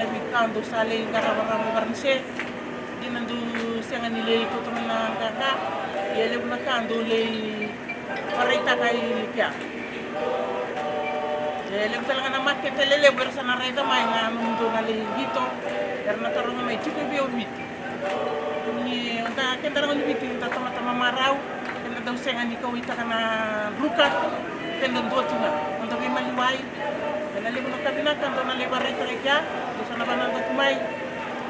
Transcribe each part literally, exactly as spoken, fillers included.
Ka dou sa lai qarava rawa mai Varanise, dina dou sega ni lai kauta mai na qaqa. Ia levu na ka dou lai varaitaka i kea. E levu tale ga na makete lelevu era sa na raica mai na nomudou na lai qito. Era na taroga mai, tiko e vei o Viti? Ni o da, keda rawa ni Viti, da tamata mamarau, keda dau sega ni kauaitaka na druka, keda dua tu ga, o da veimaliwai. E na levu na ka vinaka dou na lai varaitaka i kea. Dou sa na vanadaki mai,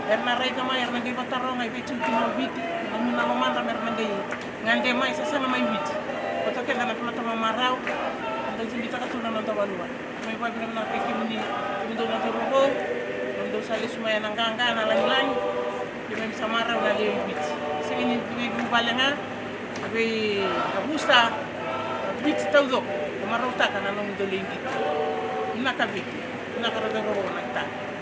era na raica mai, era na qai vataroga i vei tiko kina o Viti, na nomuna lomadra, me ra na qai gade mai, sa sega mai Viti. Koto keda na tamata mamarau, da jibitaka tu na noda vanua. Mai vakavinavinaka vei kemuni, kemudou na cauravou, kemudou sa lesu mai ena qaqa, na lagilagi. Keimami sa marau na lewe i Viti. Sega ni vei vuvale ga, vei na vusa, na Viti taucoko. E marautaka na nomudou lai qito. Vinaka Viti, vinaka ra cauravou na kitaka.